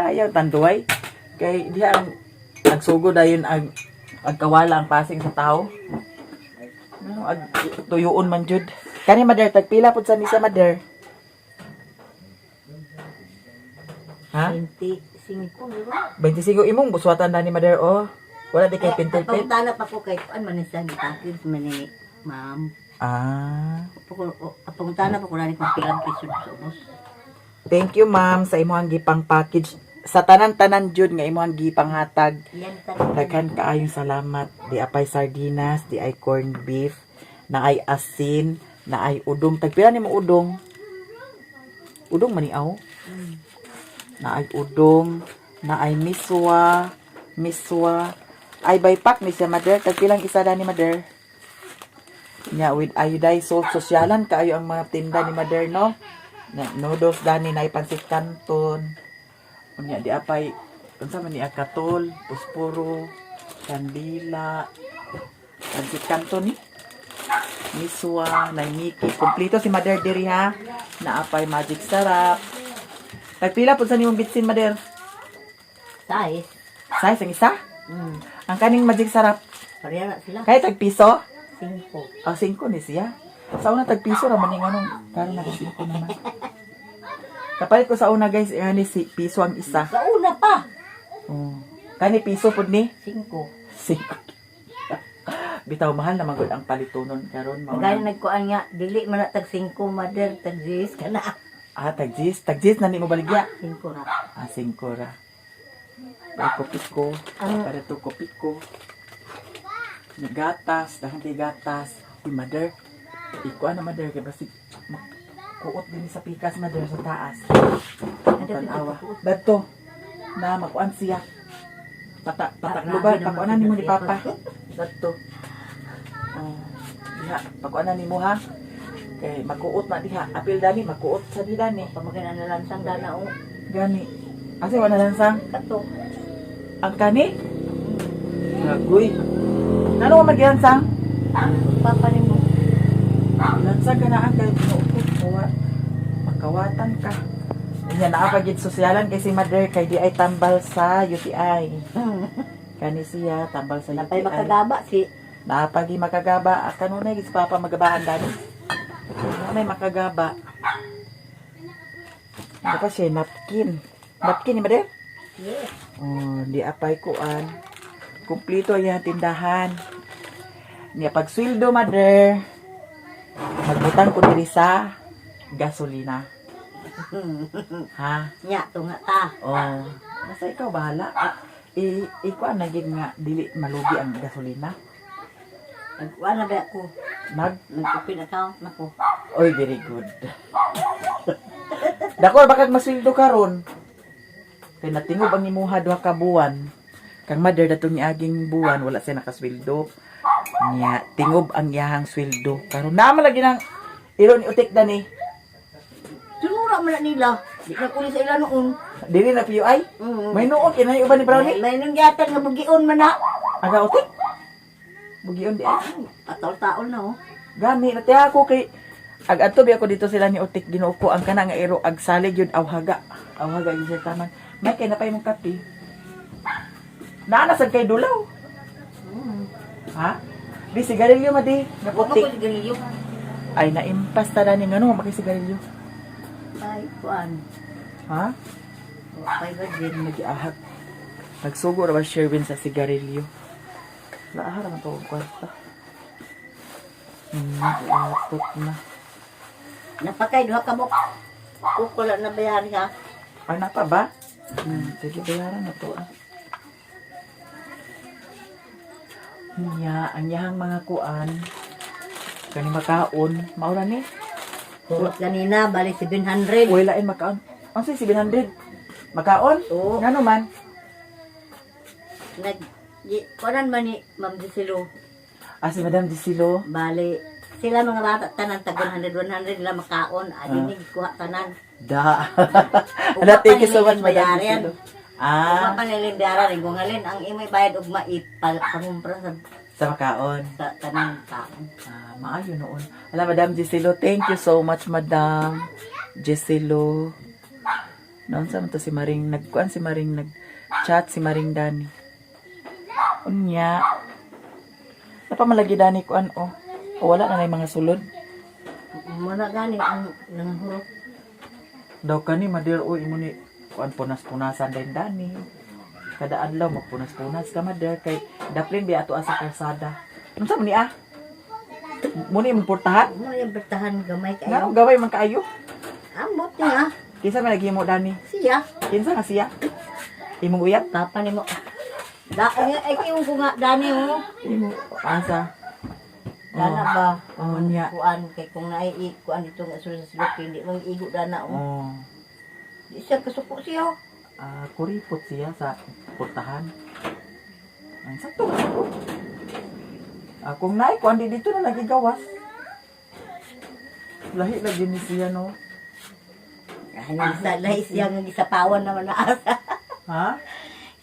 Ayaw tanduay. Kay diha ang agsugod dayon ang agkawala ang passing sa tao. Ano ag tuyuon man jud. Kani mother tagpila pud sa misa, mother? Ha? 25, di ba? 25 imong buswatan na ni mother oh. Wala di kay pintil-pin. Pangutana pa ko kay kuan man siya gitakid man ni ma'am. Ah. Pangutana pa ko nani kung pilang piso sa ubos. Thank you, ma'am, sa imong gipang package sa tanan-tanan jud nga imong gipanghatag. Yan tanan. Daghan kaayong salamat. Di apay sardinas, di ay corned beef, na ay asin, na ay udong. Tagpila nimo udong? Udong man ni aw? Na ay udong, na ay miswa, miswa. Ay by pack ni siya, mother. Tagpilang isa da ni mother? Nya with iodized salt, sosyalan kaayo ang mga tinda ni mother, no? Na noodles dani na pansit canton. Unya di apay unsa man ni akatol, pusporo, kandila, pansit canton ni. Miswa, naimiki. Kompleto si mother diri ha. Naapay magic sarap. Tagpila pud sa nimong bitsin, mother? Size. Size ang isa? Ang kaning magic sarap. Pareha na sila. Kaya tag piso? 5. Ah, 5 ni siya. Sa una tag piso ra man ning anong karon nag 5 naman. Kapalit ko sa una, guys, ani si piso ang isa. Sa una pa. Oh. Kani piso pud ni 5. 5. Bitaw mahal na magud ang palitonon karon mao. Gani nagkuan nga dili man na tag 5 mother, tag 10 ka na. Ah, tag 10, tag 10 na nimo baligya. 5 ra. Ah, 5 ra. Ay, kopi ko. Ang- Para to kopi ko. Gatas, dahil kay gatas. Uy, mother. Ikuan na, mother, kay basig kuot din sa pikas, mother, sa taas. Ang tanawa. Dadto. Na, makuan siya. Pata, pataklo ba? Grabe naman Pakuan na nimo ni siya. Papa. Dadto. Oh, diha, pakuan na nimo ha. Kay makuot na diha. Apil dani, makuot sa di dani. Pamagin na lansang dana o. Gani. Asa wala lansang? Kato. Ang kani? Agoy. Nano ka magilansang? Papa nimo. Lansang ka na ang kay tinuok ko. Makawatan ka. Unya naa pa gid sosyalan kay si mother kay di ay tambal sa UTI. Kani siya tambal sa Napay UTI. makagaba si Naa pa gi makagaba. Ah, kanunay gid si papa magabaan dani. Kanunay makagaba. Ano pa siya napkin. Napkin ni mother? Yes. Oh, di apay kuan. Kumplito ang tindahan. Niya pag sweldo, mother. Magbutang ko diri sa gasolina. Ha? Nya tunga ta. Oh, basta ikaw bahala. Ah, i ikuan na gid nga dili malugi ang gasolina. Nagkuan na ba ako? Nag Nag-open account na ko. Oy, very good. Dako bakit masweldo karon? Kay natingob ang imuha duha ka buwan. Kang mother datong niaging buwan wala siya nakasweldo. Nya tingob ang iyahang sweldo. Karon naa man lagi nang iro ni utik dani. Tinura man na nila. Di na kuli sa ila noon. Dili na PUI. Mm. May noon kinay uban ni Brownie. May nung yatan nga bugion man na. Aga utik. Bugion di ay. Pataol-taol na oh. Gani na tiya ako kay ag adto bi ako dito sila ni Utik, Ginoo ko ang kana nga iro ag salig yun awhaga. Awhaga yun siya taman. May kay napay mong kape. Naa na sad kay dulaw. Ha? Di sigarilyo ma di. Wa ko Naputik. sigarilyo. Ay naimpas ta ni ngano maki sigarilyo. Ay kuan. Ha? Wa pay budget. Nagiahag. Nagsugo ra ba Sherwin sa sigarilyo? Laha ra man to og kwarta. Atot na. Napakay duha ka mo. Kukula na bayari ha. Ay, napa ba? Sige, bayaran na to ah. Nya, ang yahang mga kuan. Kani makaon, maura ni. Kurot ganina bali 700. Uy, lain makaon. Ang say 700. Makaon? Oo. Ngano man? Nag di, kuanan man ni Ma'am Giselo. Ah, si Madam Gisilo. Bali sila mga bata tanan tag 100 100 nila makaon. Adi ni kuha tanan. Da. Ugma Ala, thank pa you so nila much, Madam bayaran. Gisilo. Ugma Ah, pa nila bayaran ning gungalin ang imoy bayad ugma ipal pangumpra sa Sa makaon. Sa tanang kaon. Ah, maayo noon. Ala, Madam Giselo, thank you so much, Madam Giselo. Noon sa man to si Maring nagkuan, si Maring nag-chat si Maring Dani. Unya. Napamalagi Dani kuan oh. O, wala na na yung mga sulod. Muna gani ang nanghurot. Daw kani madir oy imo ni kuan punas-punasan din Dani. Kada adlaw magpunas-punas ka madir kay daplin biya ato sa kalsada. Unsa man ni ah? Muna imong portahan? Muna yung bertahan gamay kayo. Nganong gaway man kaayo? Amot niya. Kinsa man naghimo Dani? Siya. Kinsa nga siya? Imong uyab? Papa nimo. Da ay ay yung ko nga dani oh. Imo asa? Dana ba? Oh, niya. Kuan kay kung naay kuan dito nga sulod sa sulok hindi man igo dana oh. Oh. Di siya kasuko siya. Oh. Ah, kuripot siya sa portahan. Ang sakto nga ako. Ah, kung naay kuan di dito na lagi gawas. Lahi lagi ni siya no. Ay, sa lahi siya nga gisapawan naman na asa. Ha?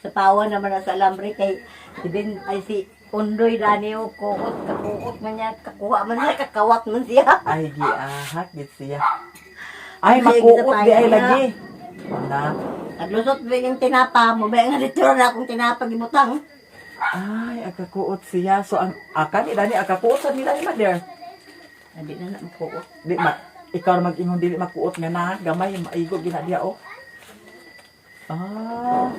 Sapawan naman na sa alambre kay si Ben ay si Undoy dani oh, kuot kakuot man niya kakuha man siya kakawat man siya. Ay giahak gid siya. Ay Ay, makuot di ay gisapayan lagi. Na. Naglusot ba yung tinapa mo ba nga dito na akong tinapa gibutang. Ay agkakuot siya. So ang aka ni dani agkakuot sa nila ni mother. Hindi na na makuot. Di ma ikaw ra mag-ingon dili makuot nga na gamay maigo gina diya oh. Ah.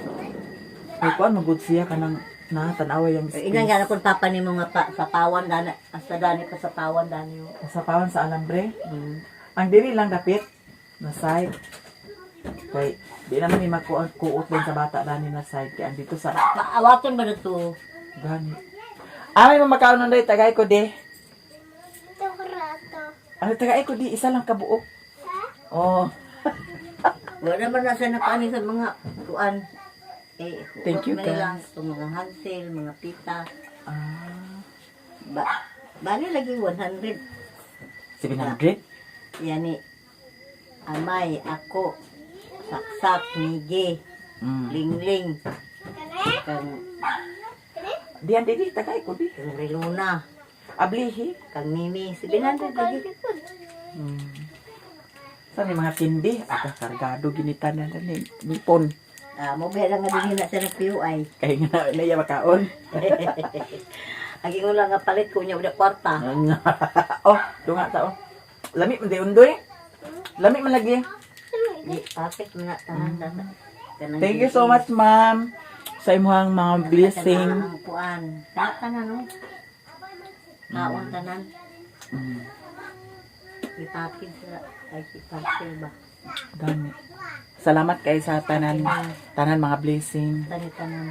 Ay kuan magud siya kanang na tan-awa yung Ina nga na kung papa nimo nga pa, sapawan dana asa dani pa sapawan dani oh. Sa pawan sa alambre. Mm. Ang dili lang dapit na side. Kay di naman ni makuot kuot din sa bata dani na side kay andito sa Maawaton ba na to? gani. Ay mamakaon nun day tagay ko di. Ito rato. Ano tagay ko di isa lang kabuok. Oh, Wala naman na siya nakaani sa mga kuan. Eh, Thank you, hugot man lang guys. itong mga hansel, mga pita. Ah, Ba, bali lagi 100. 700. Yani, amay, ako, saksak, migi, lingling, kang, Diyan dili tagay ko di. kang Reluna, Ablihi. kang Mimi. 700 lagi. Sa may mga kindi, aga kargado ginitan na ni nipon. Ah, mo ba lang nga din na siya ng PUI. Kay nga na iya makaon. Agi ko lang nga palit ko niya udah kwarta. Oh, dunga ta oh. Lami man di undoy. Lami man lagi. Di, papit mo na tanan tanan. Kanang Thank you so much, ma'am, sa imuhang mga blessing. Kanang ang kuan. Tanan no. Kaon tanan. Ipapit sa ay ipapit ba. Gani. Salamat kay sa tanan tanan mga blessing. Tani tanan.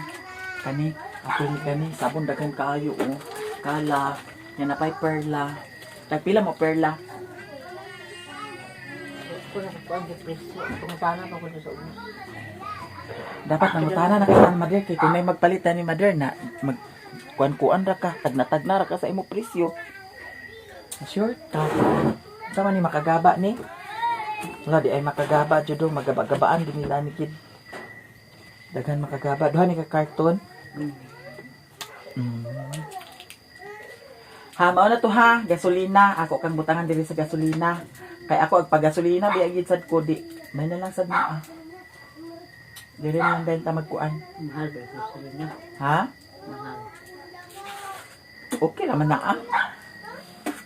Kani, apil kani sabon daghan kaayo oh. Kala, nya na pay perla. Tagpila mo perla? Ko na kuan di presyo. Pangutana pa ko sa ubos. Dapat nangutana na kay mother kay kung may magpalit ni mother na mag kuan-kuan ra ka, tagna-tagna ra ka sa imo presyo. Sure ka. Sama ni makagaba ni. Wala di ay makagaba jud oh, magaba-gabaan din nila ni kid. Daghan makagaba duha ni ka karton. Ha, mao na to ha, gasolina. Ako kang butangan diri sa gasolina. Kay ako ag paggasolina biya gid sad ko di. May na lang sad mo ah. Diri na lang benta magkuan. Mahal ba sa na? Ha? Mahal. Okay naman na ah.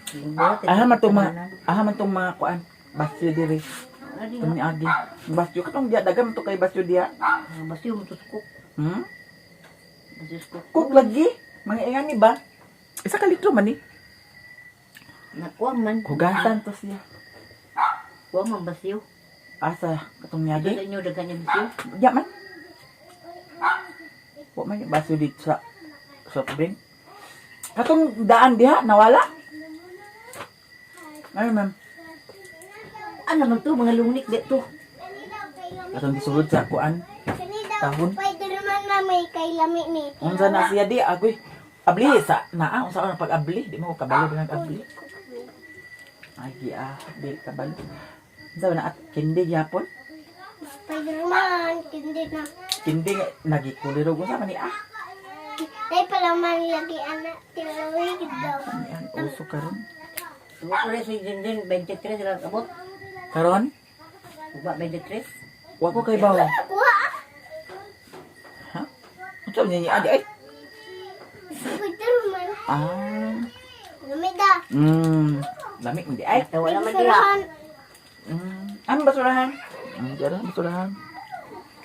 Buhat, Aha man tong mga aha man tong mga kuan. Basyo diri. Ano Tong ni agi. Basyo katong diya dagan man to kay basyo diya. Basta yung tuskok. Basta yung Cook lagi. Mga ingani ba? Isa ka litro man ni. Nakuha man. Hugasan to siya. Kuha man basiyo. Asa katong Ito niagi? sa inyo daghan yung basiyo. Diya man. Wa man yung basyo dito sa soft drink. Katong daan diha nawala. Ay ma'am, Ano man to mga lunik dito. katong gisulod sa kuan. Tahon. Pwede naman mamay kay lami ni. Unsa na siya di agoy. Abli sa naa unsa na pag abli di mo kabalo ng abli. Ay gi ah di kabalo. Unsa na at kindi gyapon? Spider-Man, hindi na. Kindi nga nagikuliro unsa man ni ah. Dahil pala man lagi anak, tirawig daw. Yan, uso karon. Tuwa ko rin si Jinjin, 23 lang abot. Karon? Ugba 23. Wa ko kay bawa. Kuha! Ha? Unsa man niya adi ay? Pwede man. Ah. Lami da. Lami mo di ay. Tawa naman diha. Basurahan. Ano basurahan? Dara basurahan.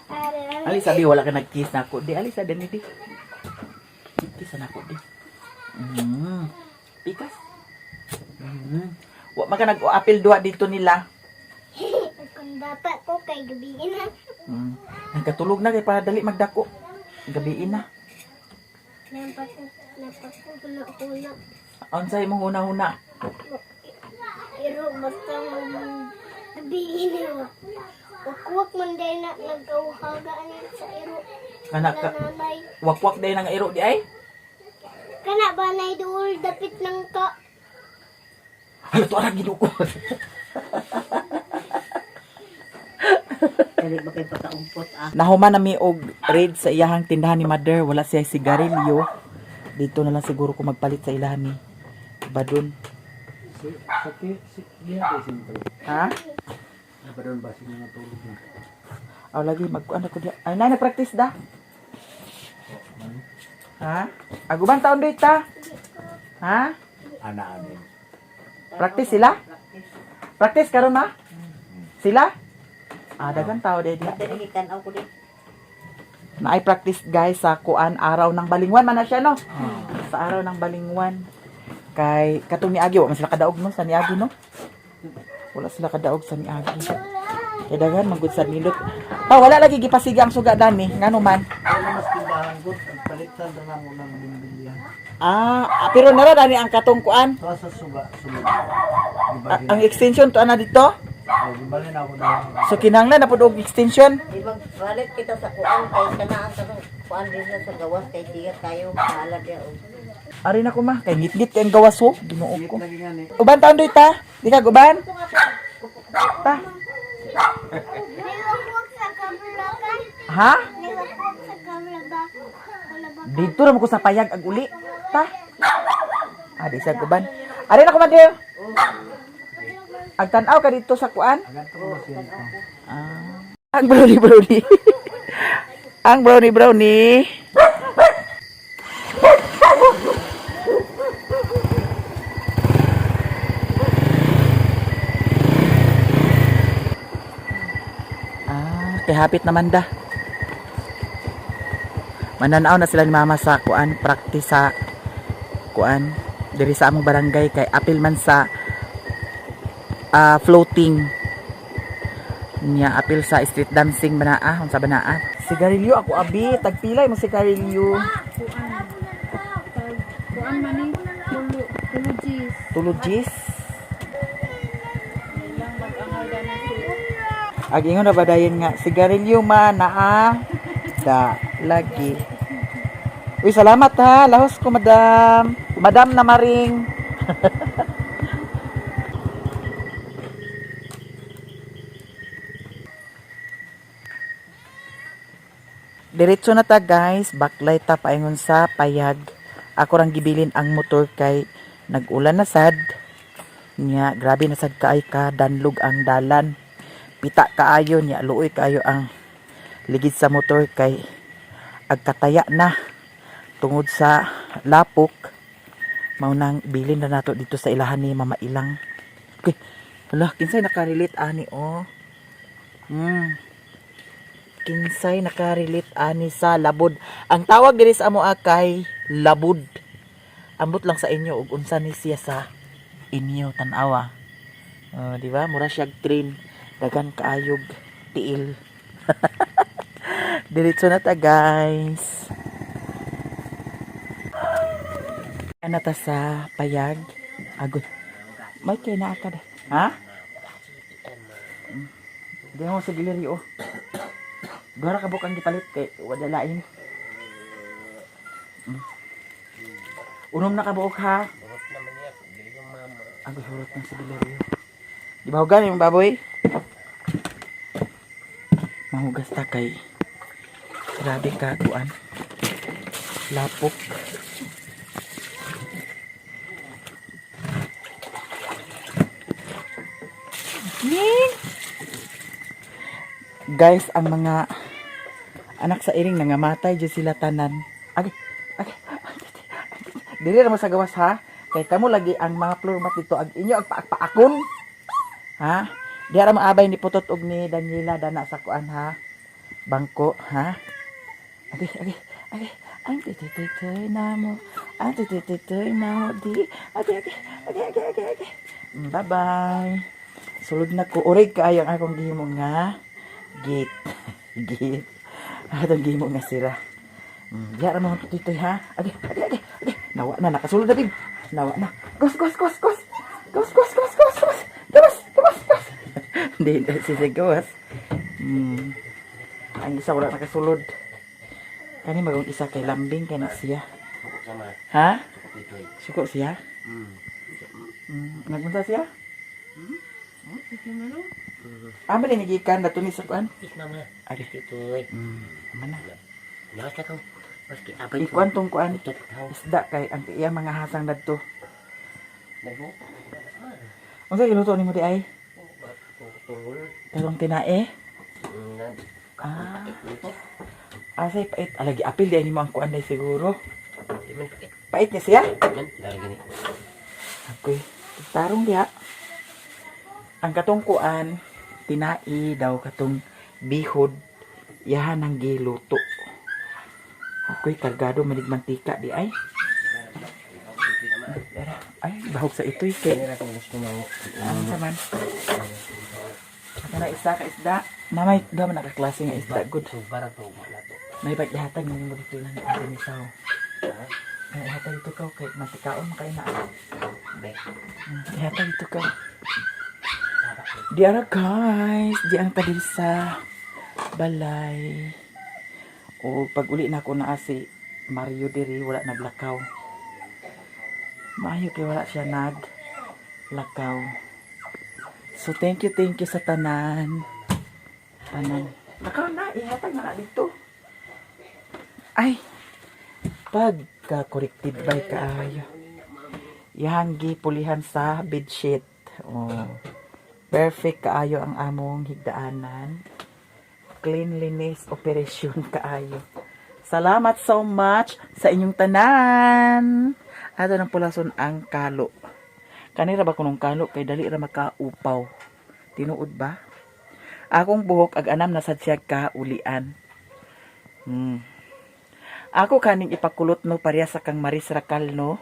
Aray. Ali sabi wala ka nag-kiss na ako. Di ali sa dani di. Kiss na ako di. Pikas. Wa man ka nag-apil duha dito nila. Kung dapat ko kay gabiin na. Nagkatulog na kay para dali magdako. Gabiin na. Napakuna-kuna. Unsay imong huna-huna? Iro basta gabiin na. Wakwak man dahil na nagkauhagaan sa iro. Kana ka Nanay. wakwak day nang iro di ay. Kana ba na duol dapit ng ka? Hala to ara Ginoo ko. Dali ba kay pagkaumpot ah. Nahuman na mi og raid sa iyahang tindahan ni Mother, wala siya sigarilyo. Dito na lang siguro ko magpalit sa ilahan ni Badon. Si, sa ti, si, diha kay sentro. Ha? Badon ba sila natulog na? Aw lagi magkuan ako diha. Ay nay nagpractice da. Ha? Aguban taon doy ta. Ha? Ana amin. Practice sila? Practice karon ma? Sila? Ah, dagan tao day diha. Dali tanaw ko di. Na ay practice guys sa kuan araw ng Balingwan man na siya no. Sa araw ng Balingwan kay katong niagi wa man sila kadaog no sa niagi no. Wala sila kadaog sa niagi. Kay daghan man gud sa nindot. Pa wala lagi gipasiga ang suga dani ngano man. Wala mas tindahan ko, palitan na lang unang binbilihan. Ah, pero nara dani ang katong kuan. So sa suga, sulod. Ang extension to ana dito. Gibalhin ako na. So kinahanglan na pud og extension. Di magbalik kita sa kuan kay kanaan sa kuan din sa gawas kay tiga kayo bahala dia og. Ari na ko ma, kay ngitngit kay ang gawas oh. Ginoo ko. Lagi nga ni. Uban taon doy ta. Di ka guban? Ta. May wakwak sa kabulakan. Ha? May wakwak sa kabulakan. Dito ra mo ko sa payag ag uli. Ta. Ah, di sa guban. Ari na ko ma dear. Ag tan-aw ka dito sa kuan. Aganto ko siya ito. Ah. Ang brownie brownie. Ang brownie brownie. Ah, kay hapit naman da. Mananaw na sila ni mama sa kuan practice sa kuan diri sa among barangay kay apil man sa floating niya apil sa street dancing banaa unsa banaa sigarilyo ako abi tagpilay mo sigarilyo. Kuan man ni tulo tulo G's. Tulogis ag ingon na ba dayon nga sigarilyo man naa da lagi. Uy, salamat ha, lahos ko madam, madam na maring. Diretso na ta guys, baklay ta paingon sa payag. Ako rang gibilin ang motor kay nag-ulan na sad. Nya, grabe na sad kaay ka danlog ang dalan. Pita kaayo nya, luoy kaayo ang ligid sa motor kay agkataya na tungod sa lapok. Mao nang bilin na nato dito sa ilahan ni Mama Ilang. Okay. Hala, kinsay nakarelate ani oh. Kinsay nakarelate ani sa labod. Ang tawag diri sa amo kay labod. Ambot lang sa inyo ug unsa ni siya sa inyo tan-awa. Oh, di ba? Mura siyag train. Dagan kaayog tiil. Diretso na ta, guys. Ana ta sa payag. Agoy. May kay naa ka da. Ha? Di mo sa gileri oh. Duha ra ka bukang gipalit kay wala lain. Unom na ka buok ha. Agoy, hurot ng sa gileri. Di ba hugan yung baboy? Mahugas ta kay grabe ka kuan. Lapok. Ning! Guys, ang mga anak sa iring nangamatay dyan sila tanan. Agi, agi, dili ra mo sa gawas ha. Kay kamo lagi ang mga floor mat dito ag inyo ang paakpaakon. Ha? Di ra maabay ni Putot og ni Daniela dana sa kuan ha. Bangko ha. Agi, agi, agi. Ang tititoy na mo. Ang tititoy na mo di. Agi, agi, agi, agi, agi, agi. Bye-bye. Sulod na ko. Urig kaayo ang akong gihimo nga gate. Gate. Atong gihimo nga sira. Diya ra mo titoy ha. Agi, agi, agi, agi. Nawa na nakasulod na bib. Nawa na. Gos, gos, gos, gos. Gos, gos, gos, gos, gos. Gawas, gawas, gawas. Hindi na siya gawas. Ang isa wala nakasulod. Kani magong isa kay lambing kay na siya. Ha? Suko siya? Nagpunta siya? Ah, ba gikan na ni sa kuan? Mama. Ari. Titoy. Mana. Lakas na kang. Maski abay. Ikuan tong kuan. Isda kay ang iyang mga hasang dadto. Unsa giluto nimo di ay? Tarong tinae? Ah. Asay pait. Alagi apil di ay nimo ang kuan day siguro. Pait niya siya? Ako'y tarong diha. Ang katong kuan, tinai daw katong bihod, yahan ang giluto. Ako'y kargado manig mantika di ay. Ara, ay, bahog sa ito'y kay. Ano sa man? Ito na isa ka isda. Namay, doon man nakaklase nga isda. Good. May paghihatag ng mo dito lang ang dinisaw. Ay, ihatag ito ka kay mantikaon man kay na. Ihatag ito ka. Di ara guys, di ang tadil sa balay. O pag uli na ako na si Mario diri wala naglakaw. Maayo kay wala siya nag lakaw. So thank you sa tanan. Tanan. Lakaw na, ihatag na na dito. Ay, pagka-corrected by kaayo. Yang gipulihan sa bedsheet. Oh. Perfect kaayo ang among higdaanan. Cleanliness operation kaayo. Salamat so much sa inyong tanan. Ato ng pulason ang kalo. Kanira ba kunong kalo kay dali ra makaupaw. Tinuod ba? Akong buhok ag anam na sad siya kaulian. Ako kaning ipakulot no pareha sa kang Maris Racal no.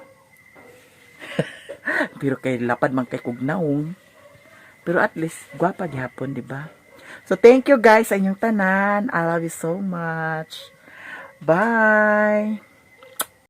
Pero kay lapad man kay kugnaong. Pero at least gwapa gihapon, di ba? So thank you guys sa inyong tanan. I love you so much. Bye.